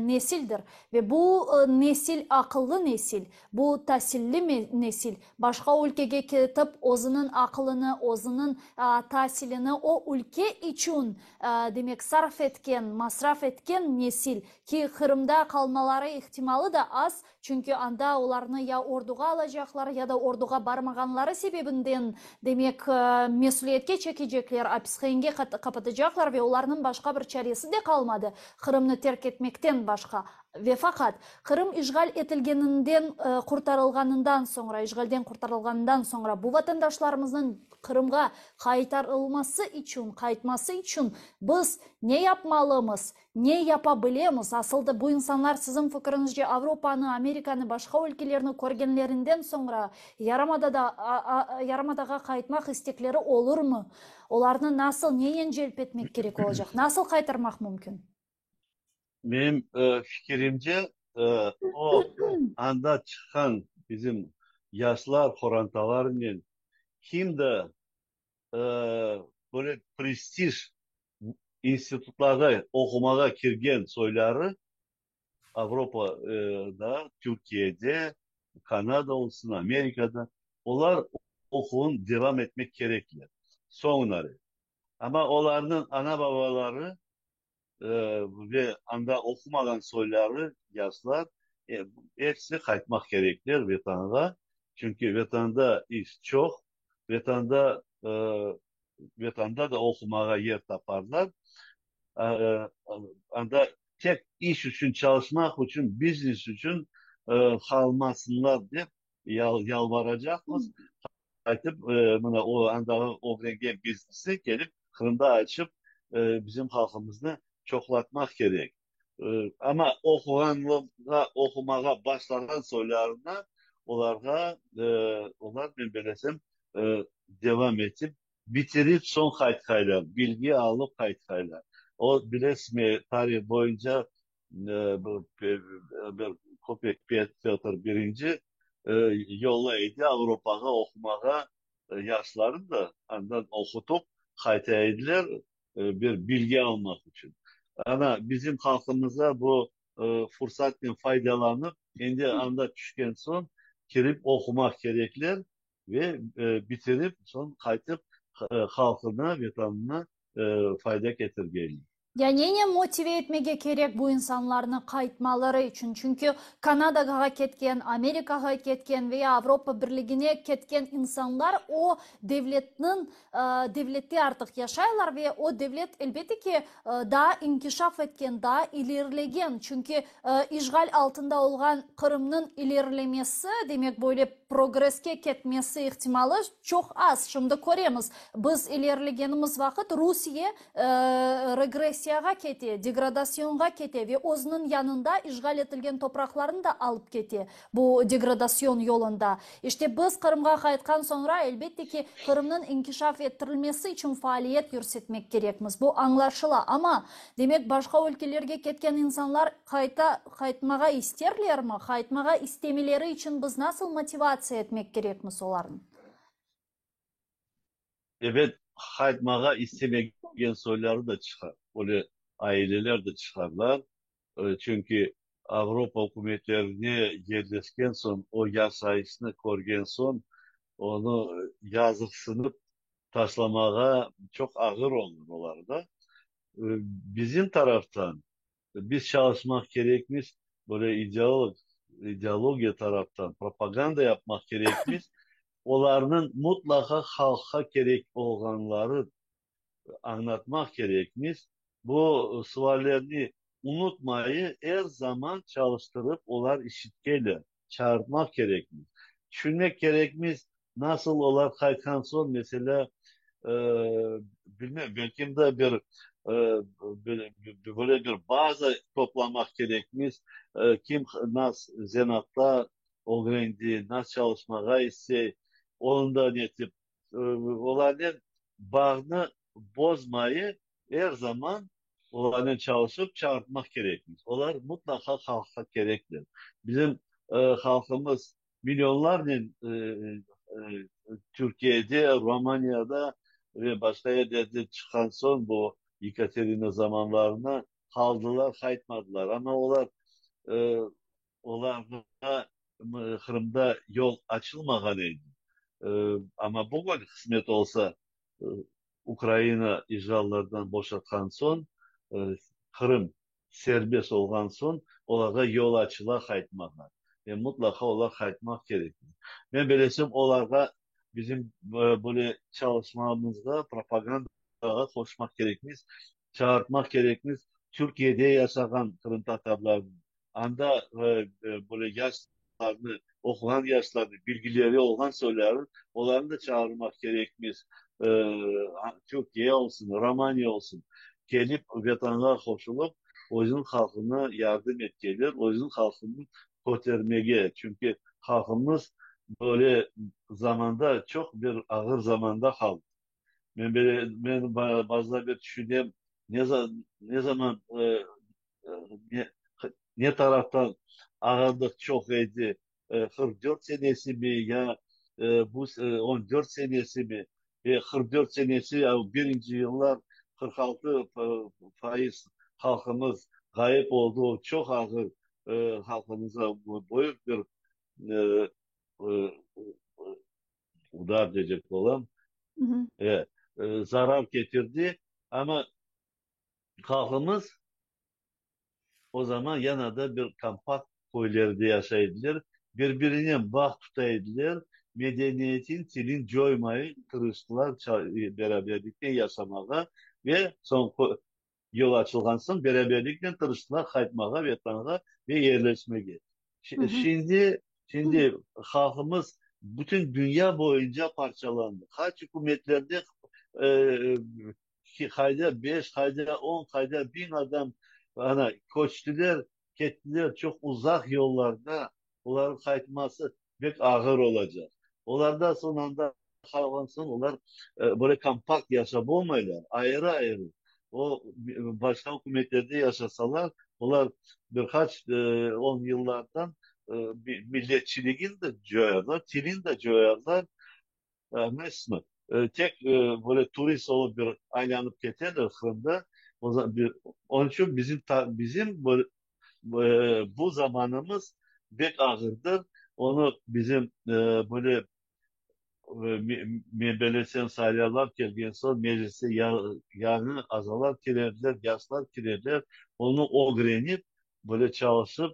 nesildir. Ve bu nesil aqıllı nesil, bu tasilli nesil. Başqa ülkege ketip, özüniñ aqılını, özüniñ tasilini o ülke içün, demek, sarf etken, masraf etken nesil ki, Qırımda qalmaları ihtimalı da az, çünki anda olarnı ya orduğa alacaqlar, ya da orduğa barmağanları sebebinden, demek, mesüliyetke çekecekler, apishanege qapatacaqlar ve olarnıñ başqa bir çaresi de qalmadı, Qırımnı terk etmekten başqa. Ve faqat, Qırım işğal etilgeninden qurtarılğanından soñra, işğalden qurtarılğanından soñra bu vatandaşlarımıznıñ Qırımğa qaytarılması içün, qaytması içün biz ne yapmalımız, ne yapa bilemiz? Asıl da bu insanlar, siziñ fikriñizce, Avropanı, Amerikanı, başqa ülkelerni körgenlerinden soñra yarımadada, yarımadağa qaytmaq istekleri olurmı? Olarnı nasıl, nenen celp etmek kerek olacaq? Nasıl qaytarmaq mümkün? Menim fikirimce, o anda çıqqan bizim yaşlar qorantalarınen kim de böyle prestij institutlarğa oqumağa kirgen soyları Avropada, Türkiyede, Kanada olsun, Amerikada, olar oquvın devam etmek kerekler soñunare. Amma olarnıñ ana-babaları ve anda oqumağan soyları, yaşlar, episi qaytmaq kerekler Vetanğa, çünki Vetanda iş çoq, Vetanda. Vatanda da oqumağa yer taparlar. Anda tek iş içün, çalışmaq içün, biznes içün qalmasınlar dep yalvaracaqmız. Qaytıp, mına o andağı ögrengen biznesni kelip Qırımda açıp, bizim halqımıznı çoqlatmaq kerek. Amma oquğanlığa, oqumağa başlağan soylarına, olarğa, olar, men belesem, devam etip, bitirip soñ qaytqaylar, bilgi alıp qaytqaylar. O, bilesizmi, tarih boyunca bir köpek Pötr birinci yollay edi Avropağa oqumağa yaşlarnı da, andan oqutıp qayta ediler bir bilgi almaq içün. Ana, bizim halqımızda bu fursatnen faydalanıp, endi anda tüşken soñ kirip oqumaq kerekler ve bitirip soñ qaytıp halqına, Vetanına fayda ketirgenler. Ya nenen motive etmege kerek bu insanlarnı qaytmaları içün? Çünki Kanadağa ketken, Amerikağa ketken ve ya Avropa Birligine ketken insanlar o devletniñ, devlette artıq yaşaylar ve o devlet, elbette ki, daa inkişaf etken, daa ilerilegen. Çünki işğal altında olğan Qırımnıñ ilerilemesi, demek böyle progresske ketmesi ihtimalı çoq az. Şimdi köremiz, biz ilerilegenimiz vaqıt Rusiye regressiyağa kete, degradasyonğa kete ve özüniñ yanında işğal etilgen topraqlarnı da alıp kete bu degradasyon yolunda. İşte biz Qırımğa qaytqan soñra, elbette ki, Qırımnıñ inkişaf ettirilmesi içün faaliyet yürsetmek kerekmiz. Bu añlaşıla. Amma, demek, başqa ülkelerge ketken insanlar qayta, qaytmağa isterlermi? Qaytmağa istemeleri içün biz nasıl motivatsiya etmek kerekmiz olarnı? Ebet, qaytmağa istemegen soyları da çıqar, öyle aileler de çıqarlar, çünki Avropa ükümetlerine yerleşken soñ, o yaşayışnı körgen soñ, onı yazıqsınıp taşlamağa çoq ağır olur olarda. Bizim taraftan biz çalışmaq kerekmiz, böyle ideolog, ideologiya taraftan propaganda yapmaq kerekmiz, olarnıñ mutlaqa halqqa kerek olğanları añlatmaq kerekmiz. Bu suallerni unutmayı er zaman çalıştırıp olar işitkeler, çağırtmaq kerekmiz. Tüşünmek kerekmiz, nasıl olar qaytqan soñ, meselâ, bilmem, belkim de bir böyle bir baza toplamaq kerekmiz, kim nas zenatta ögrendi, nas çalışmağa istey, onı da netip, olarnen bağnı bozmayı er zaman olarnen çalışıp çağırtmaq kerekmiz. Olar mutlaqa halqqa kerekler. Bizim halqımız millionlarnen Türkiyede, Romaniyada ve başqa yerlerde çıqqan soñ bu Yekaterina zamanlarına qaldılar, qaytmadılar. Amma olar olarğa Qırımda yol açılmağan edi. Amma bugün qısmet olsa, Ukraina işğallardan boşatqan soñ, Qırım serbest olğan soñ, olarğa yol açıla qaytmağa. Ve mutlaqa olar qaytmaq kerekler. Men belesem, olarğa bizim böyle çalışmamızğa, propagandağa qoşmaq kerekmiz, çağırtmaq kerekmiz Türkiyede yaşağan qırımtatarlarnı, Anda böyle yaşlarnı, oquğan yaşlarnı, bilgileri olğan soylarnı, olarnı da çağırmaq kerekmiz. Türkiye olsun, Romaniya olsun, kelip Vetanğa qoşulıp, özüniñ halqına yardım etkenler, özüniñ halqını kötermege. Çünki halqımız böyle zamanda, çoq bir ağır zamanda qaldı. Men böyle, men bazıda bir tüşünem, ne ne zaman Ne, ne taraftan ağırlıq çoq edi, 44 senesimi ya bu 14 senesimi? Ve 44 senesi, ya birinci yıllar 46% halqımız ğayıp oldı, o çoq ağır halqımıza büyük bir udar deycek olam, zarar ketirdi, amma Halqımız o zaman yana da bir kompakt köylerde yaşay ediler, bir-birinen bağ tuta ediler. medeniyetin, tilin coymayıp tırıştılar beraberlikte yaşamağa ve soñ yol açılğan soñ beraberliknen tırıştılar qaytmağa Vetanğa ve yerleşmege. Şimdi, şimdi halqımız bütün dünya boyunca parçalandı. Qaç ükümetlerde qayda beş, qayda on, qayda 1000 adam ana köçtiler, kettiler çoq uzaq yollarda, olarnıñ qaytması pek ağır olacaq. Olar da soñ anda qalğan soñ olar böyle kompakt yaşap olmaylar, ayrı-ayrı. O başqa ükümetlerde yaşasalar, olar bir qaç on yıllardan milletçiligini de coyarlar, tilini de coyarlar. Añlaysızmı? Tek böyle turist olıp bir aylanıp keterler Qırımda. Onıñ içün bizim bizim bu zamanımız pek ağırdır. Onı bizim böyle men belesem saylavlar kelgen soñ mecliste yañı azalar kirerler, yaşlar kirerler. Onı ögrenip, böyle çalışıp,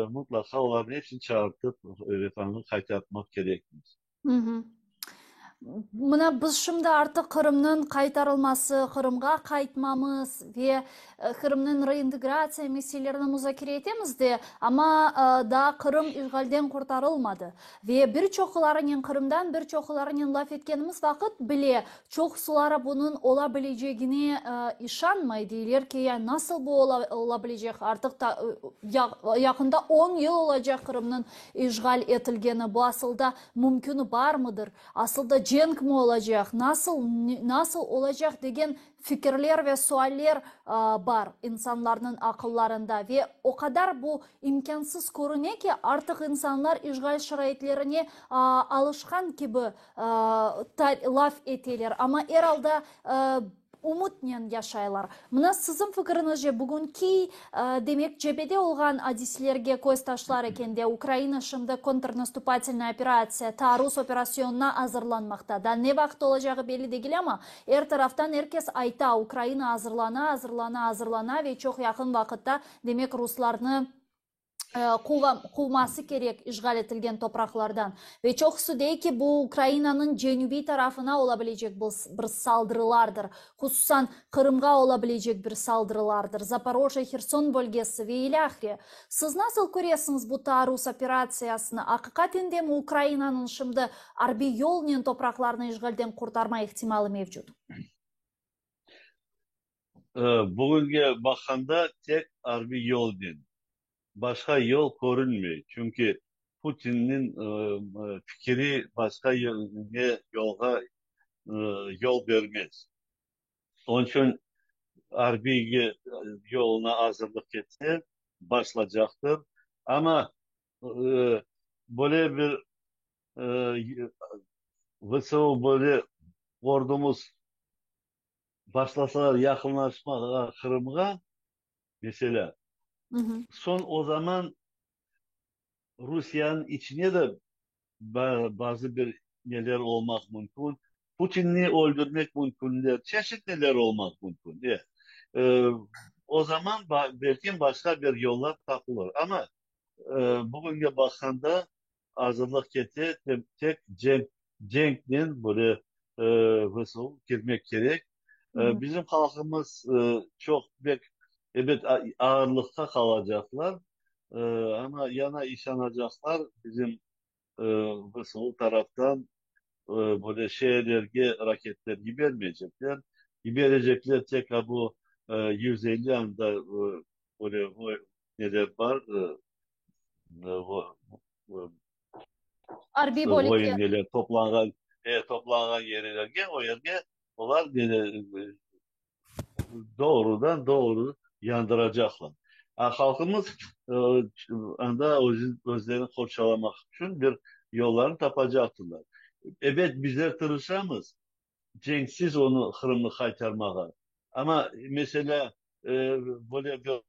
mıtlaqa olarnıñ epsini çağırtıp Vetanğa qaytartmaq kerekmiz. Mına biz şimdi artıq Qırımnıñ qaytarılması, Qırımğa qaytmamız ve Qırımnıñ reintegratsiya meselelerini muzakere etemiz de, amma daa Qırım işğalden qurtarılmadı. Ve bir çoqlarınen Qırımdan bir çoqlarınen laf etkenimiz vaqıt bile çoqsuları bunıñ ola bilecegine işanmay, deyler ki, ya nasıl bu ola bilecek, artıq yaqında on yıl olacaq Qırımnıñ işğal etilgeni, bu asılda mümkünü barmıdır, asılda cenkmi olacaq, nasıl, nasıl olacaq degen fikirler ve sualler bar insanlarnıñ aqıllarında ve o qadar bu imkânsız körüne ki, artıq insanlar işğal şaraitlerine alışqan kibi laf eteler, amma er alda ümütnen yaşaylar. Mına siziñ fikiriñizce, bugünki, demek, cebede olğan adiselerge köz taşlar ekende, Ukraina şimdi kontrnastupatelnaya operatsiya, taarruz operasyonına azırlanmaqta. Daa ne vaqıt olacağı belli degil, amma er taraftan er kes ayta, Ukraina azırlana, azırlana, azırlana ve çoq yaqın vaqıtta, demek, ruslarnı quvması kerek işğal etilgen topraqlardan. Ve çoqusı dey ki, bu Ukrainanıñ cenübiy tarafına ola bilecek bir saldırılardır, hususan Qırımğa ola bilecek bir saldırılardır, Zaporojye, Herson bölgesi ve ilâhre. Siz nasıl köresiñiz bu taarruz operatsiyasını, aqiqaten demi Ukrainanıñ şimdi arbiy yolnen topraqlarnı işğalden qurtarma ihtimalı mevcut? Bugünge baqqanda tek arbiy yolnen. Başqa yol körünmey, çünki Putinniñ fikiri başqa yolğa yol bermez. Onıñ içün arbiy yoluna azırlıq ketse, başlacaqtır. Amma böyle bir VSU, böyle ordumız başlasalar yaqınlaşmağa Qırımğa, meselâ, soñ o zaman Rusiyeniñ içine de bazı bir neler olmaq mümkün, Putinni öldürmek mümkünler, çeşit neler olmaq mümkün. E, o zaman belki başqa bir yollar tapılır. Amma bugünge baqqanda azırlıq kete, tek cenk, cenknen böyle VSU kirmek kerek. Bizim halqımız çoq pek, ebet, ağırlıqta qalacaqlar, amma yana işanacaqlar bizim VSU taraftan böyle şeerlerge raketler yibermeycekler. Yiberecekler tek bu 150 anda böyle neler bar, Arbiy bölükler. Neler toplanğan, toplanğan yerlerge, o yerge olar doğrudan doğru yandıracaqlar. A halqımız anda özlerini qorçalamaq içün bir yollarını tapacaqtırlar. Ebet, bizler tırışamız cenksiz onı Qırımnı qaytarmağa. Amma, meselâ, böyle bir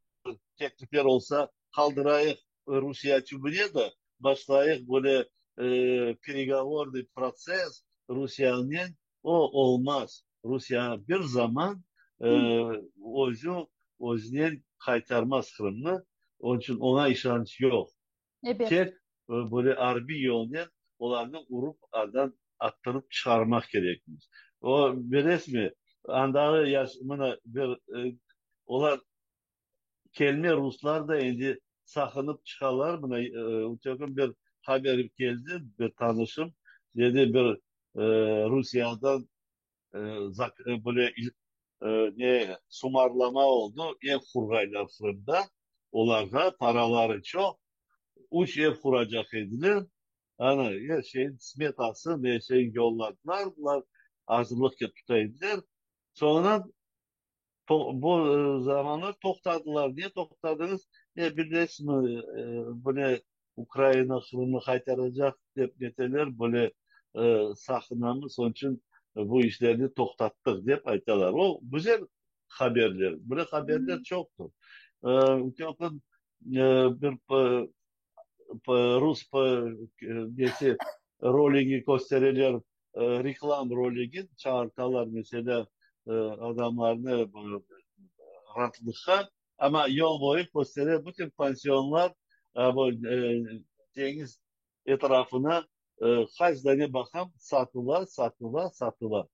teklifler olsa, qaldırayıq Rusiye tübüne de, başlayıq böyle peregovornıy protsess Rusiyanen, o olmaz. Rusiye bir zaman özü özünen qaytarmaz Qırımnı, onıñ içün oña işanç yoq. Ebet. Tek böyle arbiy yolnen. Olarnı urıp andan attırıp çıqarmaq kerekmiz. O, bilesizmi, andağı yaş, mına bir, olar kelme ruslar da endi saqınıp çıqalar. Mına, öteki bir haber keldi, bir tanışım dedi, bir Rusiyadan böyle ne sumarlama oldı, ev qurğaylar Qırımda, olarğa paraları çoq, üç ev quracaq ediler, ana, er şeyniñ smetasını, er şeyni yolladılar, bular azırlıq tuta ediler, soñundan bu zamanlar toqtadılar. Niye toqtadıñız? E, bilesizmi, böyle Ukraina Qırımnı qaytaracaq dep neteler, böyle saqınamız, onıñ içün bu işlerni toqtattıq, dep aytalar. O, güzel haberler, böyle haberler çoqtır. Bir rus nesi roligi köstereler, reklam roligi, çağırtalar, meselâ, adamlarnı raatlıqqa, amma yol boyu köstere, bütün pansionlar bu deñiz etrafına qaç dane baqam, satıla, satıla, satıla.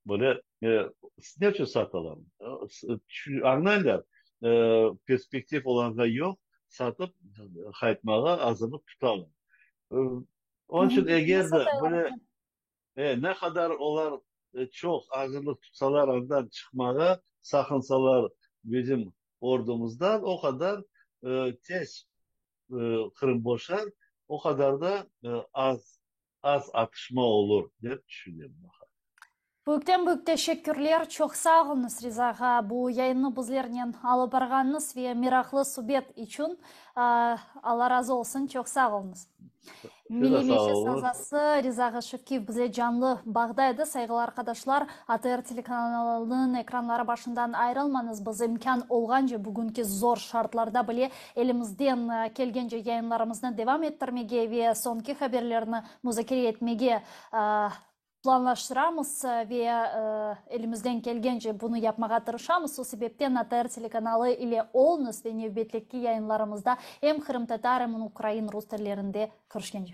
Böyle, ne içün satalar? Añlaylar, perspektiv olarğa yoq, satıp qaytmağa azırlıq tutalar. Onıñ içün eger de böyle, ne qadar olar çoq azırlıq tutsalar andan çıqmağa, saqınsalar bizim ordumızdan, o qadar tez Qırım boşar, o qadar da az az atışma olur, dep tüşünem. Büyükten-büyük teşekkürler, çoq sağ oluñız, Riza ağa, bu yayınnı bizlernen alıp barğanıñız ve meraqlı subet içün. Alla razı olsun, çoq sağ oluñız. Milliy Meclis azası Riza ağa Şevkiyev bizle canlı bağda edi. Sayğılı arqadaşlar, ATR telekanalınıñ ekranları başından ayrılmañız, biz imkân olğance bugünki zor şartlarda bile elimizden kelgence yayınlarımıznı devam ettirmege ve soñki haberlerni muzakere etmege planlaştıramız ve elimizden kelgence bunı yapmağa tırışamız. O sebepten ATR telekanalı ile oluñız ve nevbetteki yayınlarımızda em qırımtatar, em ukrain, rus tillerinde körüşkence.